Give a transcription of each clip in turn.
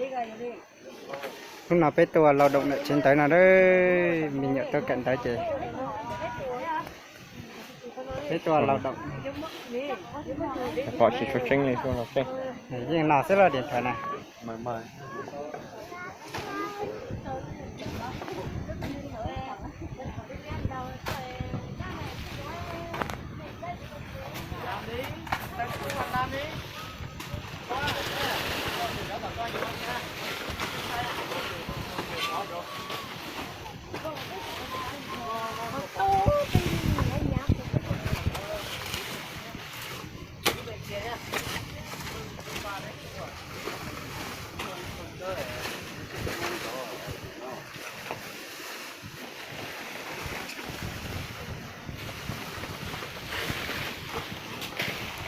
Hnub no peb tuaj lao động ntawm tsev ntawv no, me nyuam tuaj kawm ntawv ces peb tuaj lao động. Pom tsis tshua tseeb li, yeej no xwb los điện thoại na.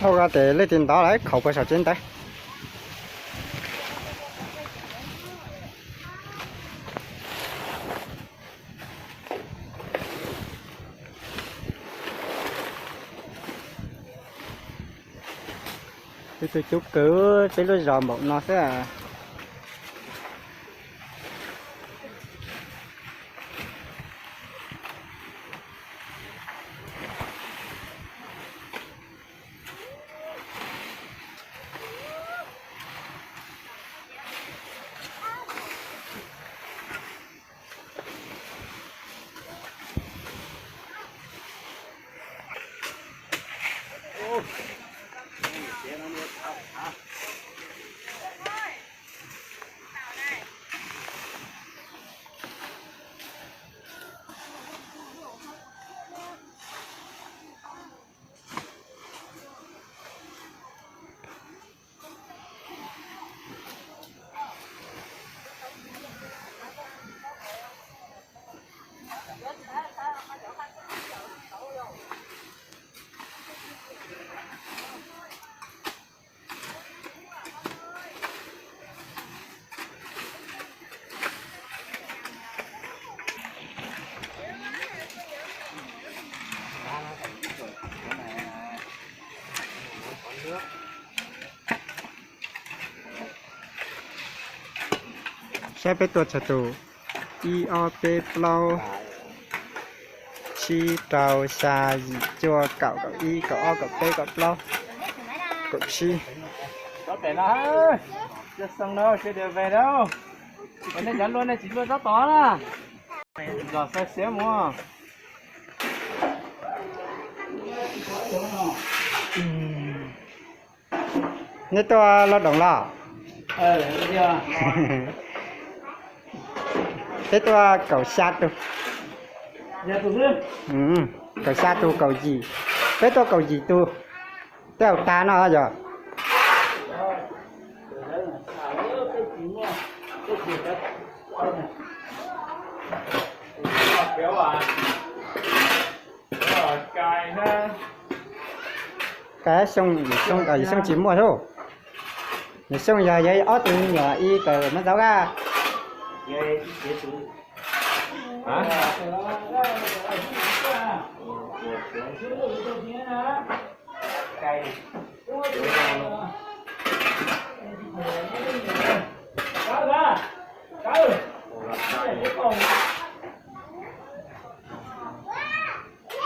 Dhau ko ces leej twg ntov lawm, khaum puas saum tsev ntawv. Peb tuaj cub kws peb lub zos npaum no xwb. Saib peb tuaj tsawg tus: ib, ob, peb, plaub, tsib, rau, xya, yim, cuaj, kaum, kaum ib, kaum ob, kaum peb, kaum plaub, kaum tsib. Cov tes no, cov xoo no, cov tes veg no, nej cov luaj nej tsis luaj tsob tod na. Zos xav siab mus. Nej tuaj lao động los? Peb tuaj kaum xya tus. Kaum xya tus, kaum yim. Peb tuaj kaum yim tus. Tej zaum tag no yog. Kav xyoo, yim xyoo tsis muaj thiab. Yim xyoo yog yog ob tug me nyuam ib tawm muab zaub kaj.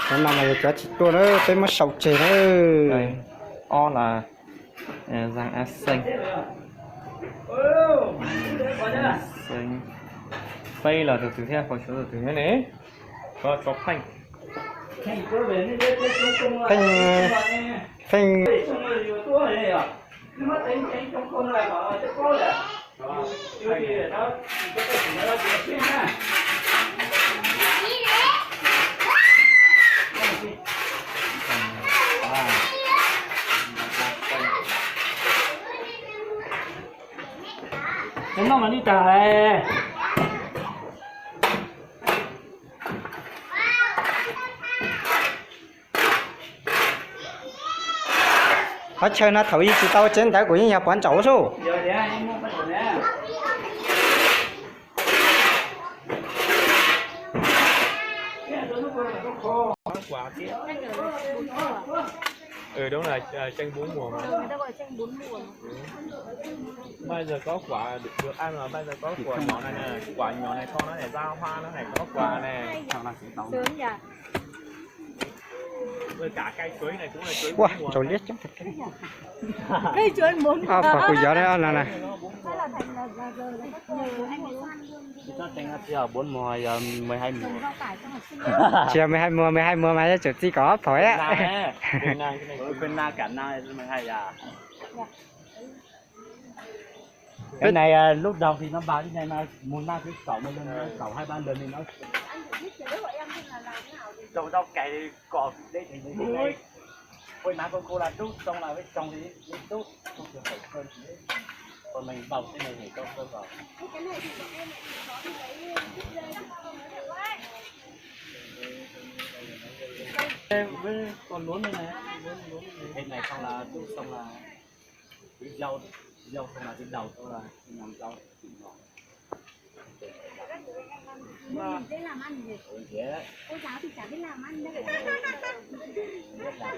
Cov no mas yog cov tsis tuaj na, peb muab sau tseg na. Ob los Zang A Xeeb, Xeeb, peb los tus twg thiab, Hauv Suav tus twg thiab ne? Ko tso Pheej, Pheej, Pheej. Cov no mas li cas? Qhov chaw no thaum ub tsis tau tsev ntawd kuj yeej yog pov ntsaum xwb. Ừ, đúng rồi, ờ, trưng bốn mùa mà. Người ta gọi trưng bốn mùa. Bây giờ có quả được, được ăn rồi, bây giờ có quả nhỏ này này, quả nhỏ này to nó này, ra hoa nó này, có quả này. Sớm nhỉ? Rồi cả cây chuối này cũng là chuối bốn mùa. Ua, rau liab coob. Cây chuối bốn mùa. Pom kuv yog no na. Tsis yog bốn mùa, yog mười hai mùa. Tsis yog mười hai mùa, mười hai mùa mas yuav tsum txij kaum ob phaum thiab. Cái này à, lúc đầu thì nó vào như này mà mùa năm thứ sáu một lần, nó sáu hai ba lần thì nó trồng rau cải thì cỏ thì đây thì đây. Ôi má con cô là đút xong là với chồng thì đút, không được phải sơn thì còn mình bầu cái này để cho sơn vào. Đây, với con luống đây này, luống, luống này. Cái này xong là đút xong là cứ rau, rau xong là cái đầu xong là nằm rau. Ui, dễ làm ăn nhỉ? Ôi, dễ. Cô giáo thì chả biết làm ăn đâu. Biết làm.